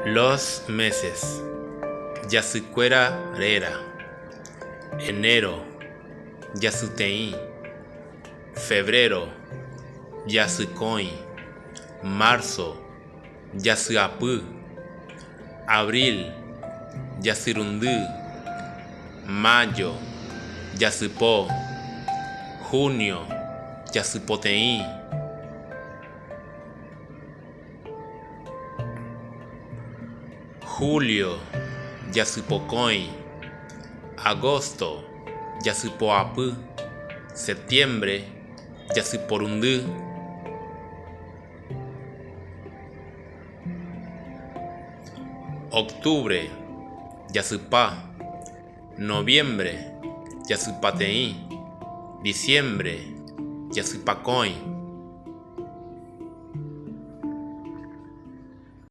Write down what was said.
Los meses. Jasykuéra réra. Enero, jasyteĩ. Febrero, jasykõi. Marzo, jasyapy. Abril, jasyrundy. Mayo, jasypo. Junio, jasypoteĩ. Julio, jasypokõi. Agosto, jasypoapy. Septiembre, jasyporundy. Octubre, jasypa. Noviembre, jasypateĩ. Diciembre, jasypakõi.